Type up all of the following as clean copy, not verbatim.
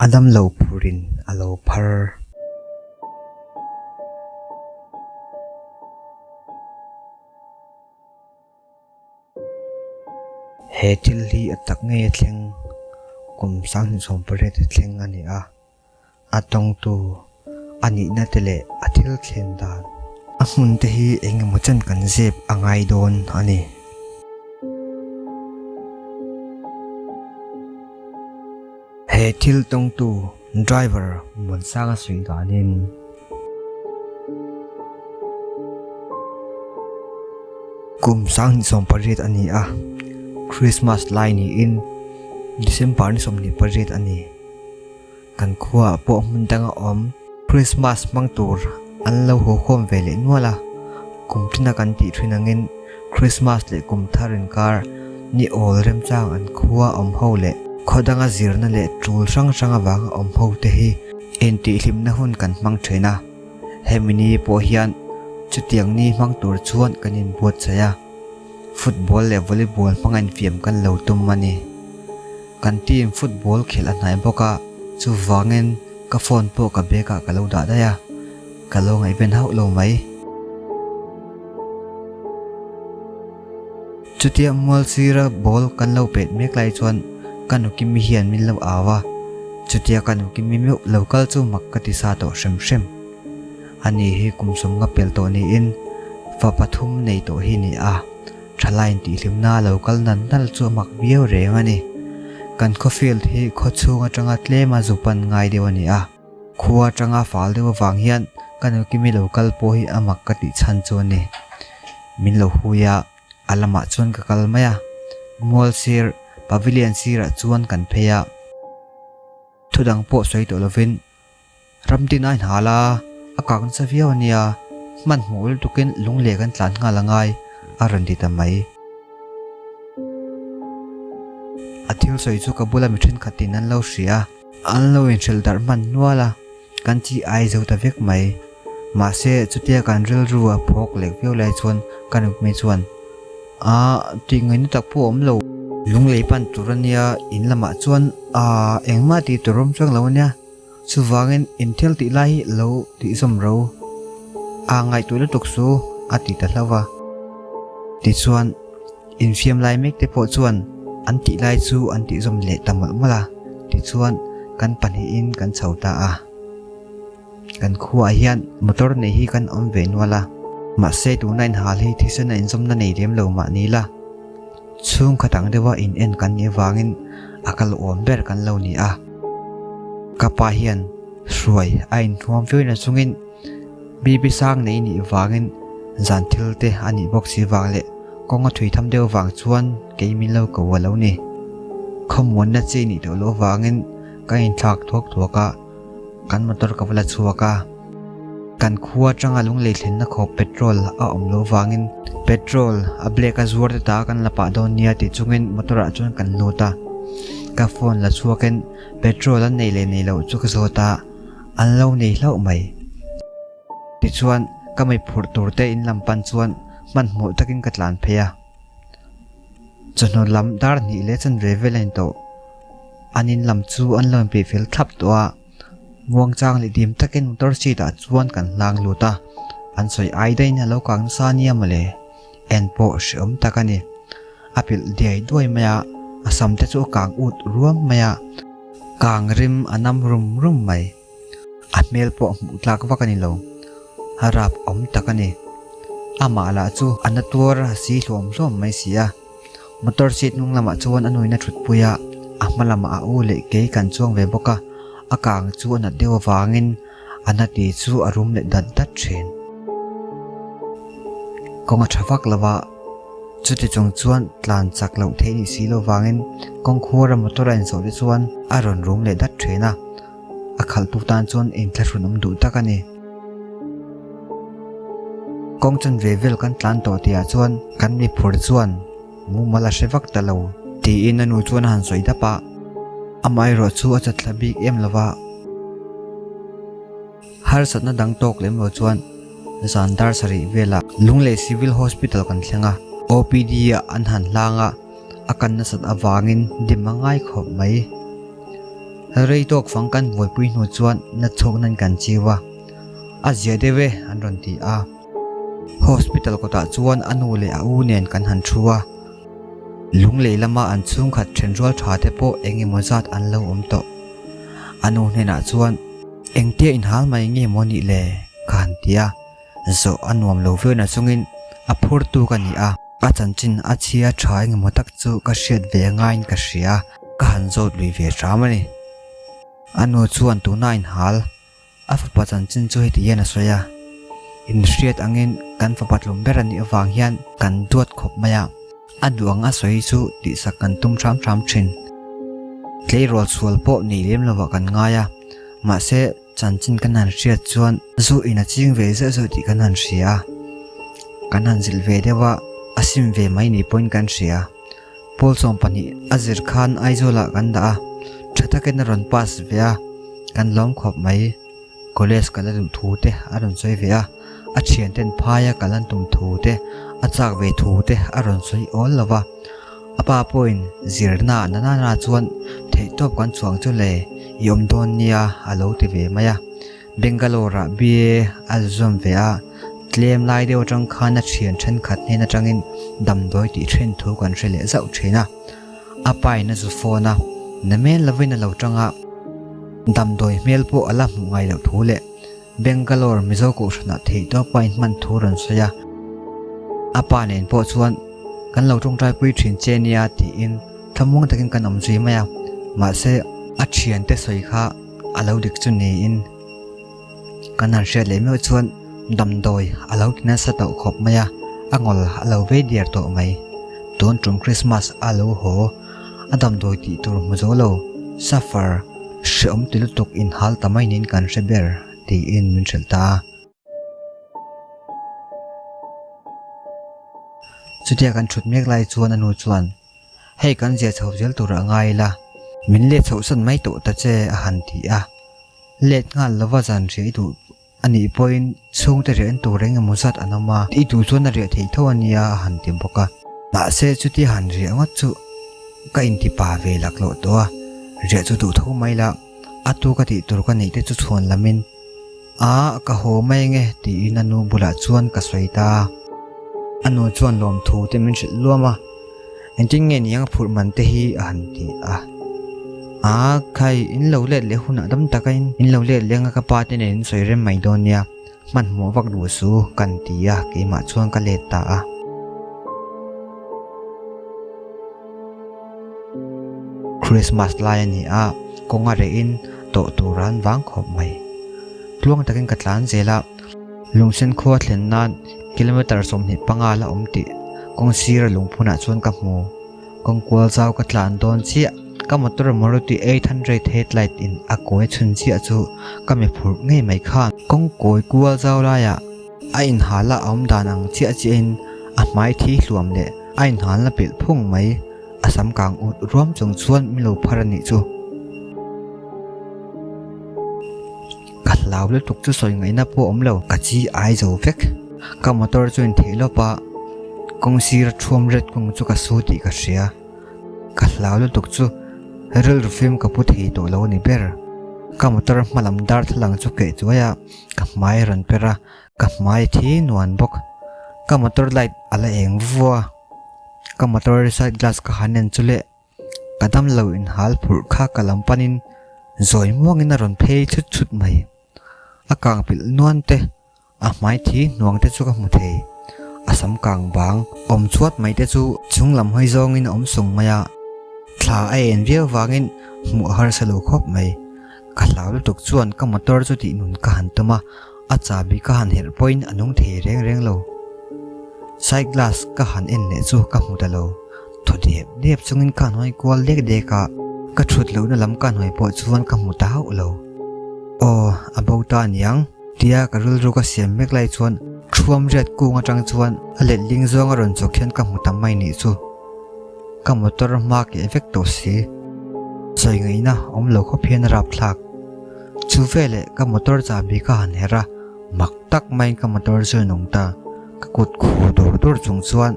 A damlo phurin a lo phar. He thil hi a tak ngei a thleng, kum 2018 a thleng a ni a. A tawngtu a nihna te leh a thil thlen dan a hmun te hi eng emaw chen kan zep a ngai dawn a ni. He thil tawngtu driver Muansanga sawi danin. Kum 2018 a ni a, Christmas lai niin December ni 28 a ni. Kan khuaah pawh hmun danga awm Krismas hmang tur an lo haw khawm ve leh nual a, kum tina kan tih thin angin Krismas leh kum thar inkar ni awl remchang an khua awm ho leh khaw danga zirna leh tul hrang hrang avanga awm ho te hi intihhlimna hun kan hmang thin a, hemi ni pawh hian chutiang ni hmang tur chuan kan inbuatsaih a, football leh volleyball hmanga infiam kan lo tum a ni. Kan team football khelh a hnai bawk a, chuvangin ka phone pawh ka bag ah ka lo dah daih a, ka lo ngaihven hauh lo mai. Chutia mual sira ball kan lo pet mek lai chuan ka nukimi hian min lo au a, chutia ka nukimi meuh lo kal chu mak ka ti sa tawh hrim hrim. Ani hi kum sawmnga pel tawh niin fa pathum nei tawh hi ni a. Thalai intihhlimna a lo kal nal nal chu a mak viau reng a ni. Kan khaw field hi khaw chhung atanga tlema zu pan ngai deuh a ni a. Khua atanga fal deuh avang hian ka nukimi lo kal pawh hi a mak ka tih chhan chu a ni. Min lo hui a, a lamah chuan ka kal mai a. Mual sir, pavilion sirah chuan kan phei a. Thudang pawh sawi tawh lovin Ram tin a inhal a, a kak nasa viau a nia, hmanhmawh lutukin lungleh kan tlan nghal a ngai, a rawn ti ta mai. A thil sawi chu ka bula mi thenkhatin an lo hria a, an lo inhrilh darh hman nual a, kan chi ai zo ta vek mai. Mahse, chutia kan rilru a phawk lek viau lai chuan ka nupmi chuan, Aah, tih ngaihna tak pawh a awm lo. Lunglei pan tur a nia, in lamah chuan aah engmah tih tur awm chuang lo a nia. Chuvangin inthil tih lai hi lo tih zawm ro a ngaihtuah lutuk su a ti ta hlauh va. Tichuan, infiam lai mek te pawh chuan an tih lai chu an tih zawm leh ta mawlh mawlh a, tichuan kan pahnihin kan chho ta a. Kan khuaah hian motor nei hi kan awm ve nual a, mahse tuna inhal hi thisen a inzawmna nei lem lo mah ni la. Chhungkhat ang deuha in en kan nih avangin a kal awm ber kan lo ni a. Ka pa hian hruai a inhnuam viau na chungin bibi sang nei nih vangin zan thil te a nih bawk si vang leh kawng a thui tham deuh vang chuan kei min lo ko a lo ni. Khawmuanna chi nih tawh loh vangin ka inthlak thuak thuak a. Kan motor ka va la chhuak a, kan khua atanga lunglei thlenna khawp petrol a awm loh vangin petrol a black a zuar te ta kan la pah dawn nia tih chungin motor ah chuan kan lut a, ka phone la chhuakin petrol an nei leh nei loh chu ka zawt a, an lo nei hlauh mai. Tichuan ka mei phurh tur te in lam pan chuan hmanhmawh takin ka tlan phei a, chawhnu lam dar hnih leh chanve vel a intawh. An in lam chu an lo inpeih fel thlap tawh a, muangchang leh dim takin motor seat ah chuan kan hlang lut a, an sawi ai daihin a lo kang nasa nia mawle, en pawh hreawm tak a ni. A pilh diai duai mai a, a sam te chu a kang ut ruam mai a, kang rim a nam rum rum mai. A hmel pawh hmuh tlak vak a ni lo, a rap awm tak a ni. Amah lah chu a na tuar a si hluam hluam mai si a. Motor seat hnung lamah chuan a nuin a thutpui a, a hma lamah a u leh kei kan chuang ve bawk a, a kang chu a nat deuh avangin a na ti chu a rum leh dat dat thin. Kawng a tha vak lo a, chuti chung chuan tlan chak loh theih nih si lo vangin kawng khuara motor a inzawh te chuan a rawn rum leh dat thin a, a khalhtu tan chuan inthlahrun awm duh tak a ni. Kawng chan ve vel kan tlan tawh tihah chuan kan mi phur chuan mumal a hre vak ta lo tiin a nu chuan a han sawi dap a, amaherawh chu a chatthla bik em lo va. Harsatna dang tawk lem lo chuan zan dar sarih velah Lunglei Civil Hospital kan thleng a, OPD ah an han hlang a, a kan nasat avangin dim a ngai khawp mai. Rei tawk fang kan buaipui hnu chuan na chhawk nan kan chiu a, a zia deuh e an rawn ti a. Hospital kawtah chuan a nu leh a u nen kan han thu a, lunglei lama an chhungkhat thenrual tha te pawh eng emaw zat an lo awm tawh. A nu hnenah chuan, Engtia inhal mai nge maw nih le? ka han ti a, zawh a nuam lo viau na chungin a phurtu ka ni a. A chanchin a chhia tha engemaw tak chu ka hriat ve ngaiin ka hria, ka han zawt lui ve hram a ni. A nu chuan tuna inhal a fapa chanchin chu heti hian a sawi a, Inhriat angin kan fapa tlum ber a nih avang hian kan duat khawp mai a, a duh ang a sawi chu tihsak kan tum hram hram thin. Tleirawl sual pawh nei lem lovah kan ngai a, mahse, Chanchin kan han hriat chuan zu in a ching ve zeuh zeuh tih kan han hria a, kan han zilh ve deuh a, a sim ve mai ni pawhin kan hria. Pawl 12 a zir khan Aizawlah kan dah a, tha takin a rawn pass ve a, kan lawm khawp mai. College kal a duh thu te a rawn sawi ve a, a thianten phaia kal an tum thu te, a chak ve thu te a rawn sawi awl lo va. A pa pawhin zirna na nana chuan theihtawp kan chhuang chu le i awm dawn nia a lo ti ve mai a. Bangalore-ah BA a zawm ve a, tlem lai deuh atang khan a thian thenkhat hnen atangin damdawi tih then thu kan hre leh zauh thin a. A pain a zu phone a, namen lovin a lo tang a, damdawi hmel pawh a la hmuh ngai loh thu leh Bangalore Mizo Kohhranah theihtawp a inhman thu rawn sawi a, a pa nen pawh chuan kan lo tawngtaipui thin che nia tiin thlamuang takin kan awm zui mai a, mahse a thiante sawi kha a lo dik chu niin kan han hriat leh meuh chuan damdawi a lo ti nasa tawh khawp mai a, a ngawl a lo vei diar tawh mai. Tun tum Christmas a lo haw a damdawi tih tur hmu zo lo, suffer hreawm ti lutuk inhal ta mai niin kan hre ber tiin min hrilh ta a. Chutia kan thut mek lai chuan a nu chuan, Hei kan zia chho zel tur a ngai ila, min let chhohsan mai tawh ta che a han ti a. Let nghal lova zan riah i duh A nih pawhin chhungte riah en tur eng emaw zat an awm a, i duh chuan a riah theih tho a nia a han ti bawk a. Mahse chuti han riah ngawt chu ka inti pa ve laklawh tawh a, riah chu duh tho mai la, a tu ka tih tur ka neih te chu chhuan lamin a ka haw mai ange tiin a nu bulah chuan ka sawi ta a. A nu chuan lawmthu te min hrilh luam a. Engtin nge niang a phurh man te hi a han ti a. A, khai, in lo let leh hunah dam taka in in lo let leng a ka pa te nen in sawi rem mai dawn nia, hmanhmawh vak duh su kan ti a, keimah chuan ka let ta a. Christmas lai a ni a, kawng a reh in tawh tur an vang khawp mai. Tluang takin ka tlan zel a. Lungsen khua thlen nan kilometre 25 la awm tih kawng sira lungphunah chuan ka hmu. Kawng kual zau ka tlan dawn chiah. Ka motor Maruti 800 headlight in a kawi chhun chiah chu ka mi phurh ngei mai khan. Kawng kawi kual zau laiah a inhal a awm dan ang chiah chiahin a hmai thi hluam leh a inhalna pilh phung mai a sam kang ut ruam chung chuan min lo phar a nih chu. Ka hlau lutuk chu sawi ngaihna pawh awm lo, ka chi ai zo vek. Ka motor chu in theih lawp a, kawng sira thuam ret kawng chu ka su tih ka hria. Ka hlau lutuk chu rilru fim ka pu thei tawh lo a ni ber. Ka motor hma lam darthlalang chu keh chuai a, ka hmai a rawn per a, ka hmai a thi nuan bawk. Ka motor light a la eng vu a, ka motor side glass ka han en chu leh. Ka damlo inhal phurh kha ka lam panin zawi muangin a rawn phei chhut chhut mai. A kang pilh nuan te, a hmai thi hnuang te chu ka hmu thei. A sam kang bang awm chhuat mai te chu chung lam hawi zawngin a awm sung mai a. Thla a en viau vangin hmuh a harsa lo khawp mai. Ka hlau lutuk chuan ka motor chu tih nun ka han tum a, a chahbi ka han herh pawhin a nung thei reng reng lo. Side glass ka han en leh chu ka hmu ta lo. Thaw dep dep chungin ka hnuai kual dek dek a, ka thut lohna lam ka hnuai pawh chuan ka hmu ta hauh lo. Aw, a bo ta aniang, tia ka rilru ka siam mek lai chuan thuam riat kung atang chuan a letling zawng a rawn chawk hian ka hmu ta mai nih chu. Ka motor hma keh vek tawh si. Sawi ngaihna awm lo khawp hian a rapthlak. Chu veleh ka motor chahbi ka han herh a, mak tak maiin ka motor chu a nung ta. Ka kut khur dur dur chung chuan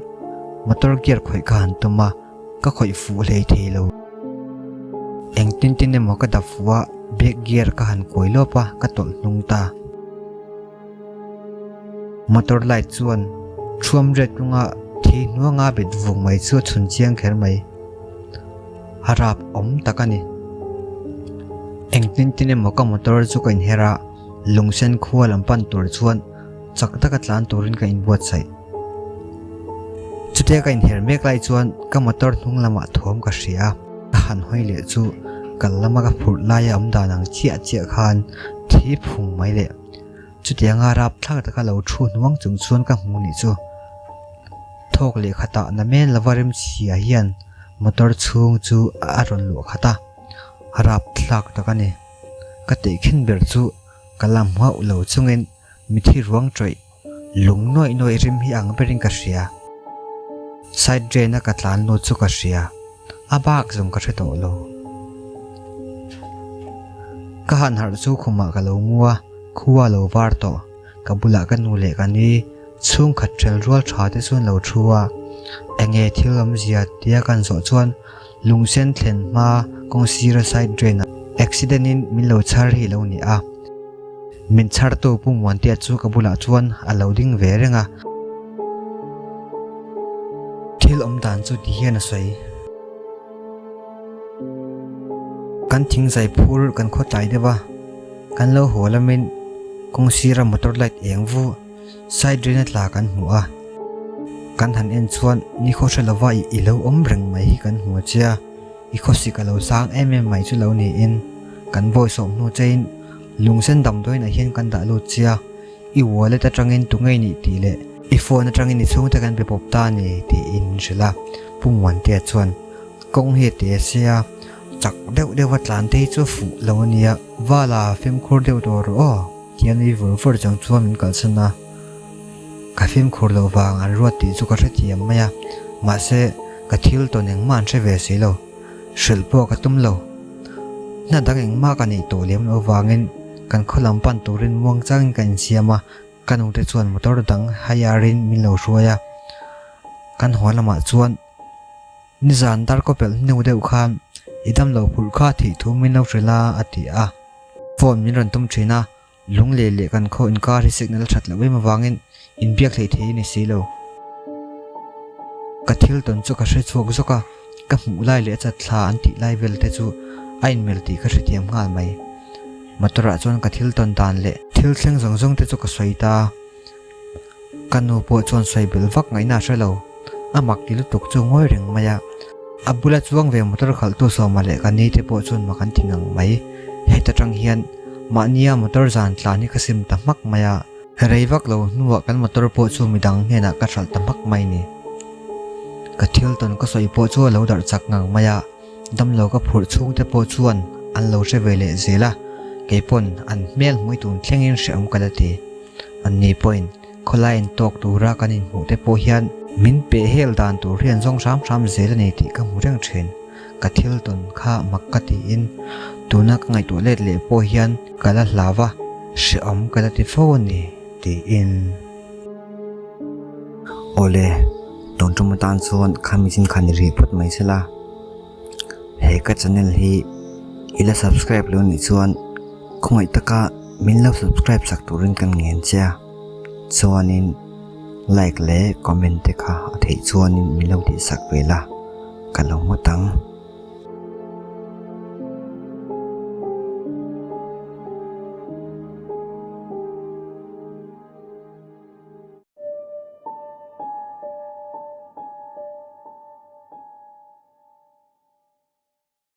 motor gear khawih ka han tum a, ka khawih fuh hlei thei lo. Engtin tin emaw ka dap fuh a, back gear ka han kuai lawp a, ka tawlh hnung ta. Motor light chuan thuam ret lunga thi hnuanga bet vung mai chu a chhun chiang kher mai. A rap awm tak a ni. Engtin tin emaw ka motor chu ka inher a, lungsen khua lam pan tur chuan chak taka tlan turin ka inbuatsaih. Chutia ka inher mek lai chuan ka motor hnung lamah thawm ka hria a, ka han hawi leh chu kal lama ka phurh laia awm dan ang chiah chiah khan thi phung mai leh chutianga rapthlak taka lo thu hnuang chung chuan ka hmu nih chu. Thawk leh khatah na men lova remchhia hian motor chhung chu a rawn luah khat a, rapthlak tak a ni. Ka tehkhin ber chu ka la hmuauh lo chungin mithi ruang tawih Lung nuaih nuaih rim hi ang berin ka hria. Side drain a ka tlan lut chu ka hria. A bak zawng ka hre tawh lo. Ka han harh chu khumah ka lo mu a, khua lo var tawh. Ka bulah ka nu leh ka ni chhungkhat ṭhel rual ṭha te chuan lo thu a. Enge thil awmzia tia kan zawh chuan lungsen thlen hma kawng sira side drain ah accident in min lo chhar hi lo ni a. Min chhartu Pu Muantea chu ka bulah chuan a lo ding ve reng a. Thil awm dan chu ti hian a sawi. Kan thing zai phur kan khaw tlai deuh a, kan lo haw lamin kawng sira motor light eng vu side drain a tla kan hmu a. Kan han en chuan nikhaw hre lova i lo awm reng mai hi kan hmu che a. I khawsik a lo sang em em mai chu lo niin, kan vawi sawm hnu chein lungsen damdawiinah hian kan dah lut che a, i wallet atangin tu ngei nih tih leh i phone atangin i chhungte kan be pawp ta a ni tiin min hrilh a. Pu Muantea chuan, Kawng hi a ti a sia, chak deuh deuha tlan te hi chu fuh lo a nia, Vala fimkhur deuh tawh rawh aw tia nui vur vur chang chuan min kalsan a. Ka fimkhur loh vang an ruat tih chu ka hrethiam mai a, mahse ka thil tawn engmah an hre ve si lo. Hrilh pawh ka tum lo. Hna dang engmah ka neih tawh lem loh vangin kan khaw lam pan turin muang changin ka insiam a, ka nute chuan motor dang hire-in min lo hruai a. Kan haw lamah chuan nizan dar kaw pelh hnu deuh khan i damlo phurh kha thih thu min lo hrilh a, a ti a. Phone min rawn tum thin a, Lunglei leh kan khaw inkar hi signal a that loh em avangin inbiak hlei thei a ni si lo. Ka thil tawn chu ka hre chhuak zawk a, ka hmuh lai leh a chat thla an tih lai vel te chu a inmel tih ka hrethiam nghal mai. Motor ah chuan ka thil tawn dan leh thil thleng zawng zawng te chu ka sawi ta a. Ka nu pawh chuan sawi belh vak ngaihna a hre lo. A mak ti lutuk chu ngawi reng mai a. A bula chuang ve motor khalhtu Sawma leh ka ni te pawh chuan mak an ti ngang mai. Heta tang hian mahnia motor zan tlan hi ka sim ta hmak mai a. Rei vak lo hnuah kan motor pawh chu midang hnenah ka hralh ta hmak mai ni. Ka thil tawn ka sawi pawh chu a lo darh chak ngang mai a. Damlo ka phurh chhungte pawh chuan an lo hre ve leh zel a, keipawn an hmel hmui tun thlengin hrehawm ka la ti. Anni pawhin khawlai in tawk tura kan inhmuh te pawh hian min peh hel dan tur hi an zawng hram hram zel a ni tih ka hmu reng thin. Ka thil tawn kha mak ka tiin tuna ka ngaihtuah let leh pawh hian ka la hlau a, hrehawm ka la ti fo a ni tiin. Awle, tun tum atan chuan khami chin khan i rih phawt mai sela. He ka channel hi i la subscribe lo nih chuan khawngaih taka min lo subscribe sak turin kan ngen che a. Chuanin like leh comment te kha a theih chuanin min lo tihsak ve la, ka lo ngawt ang.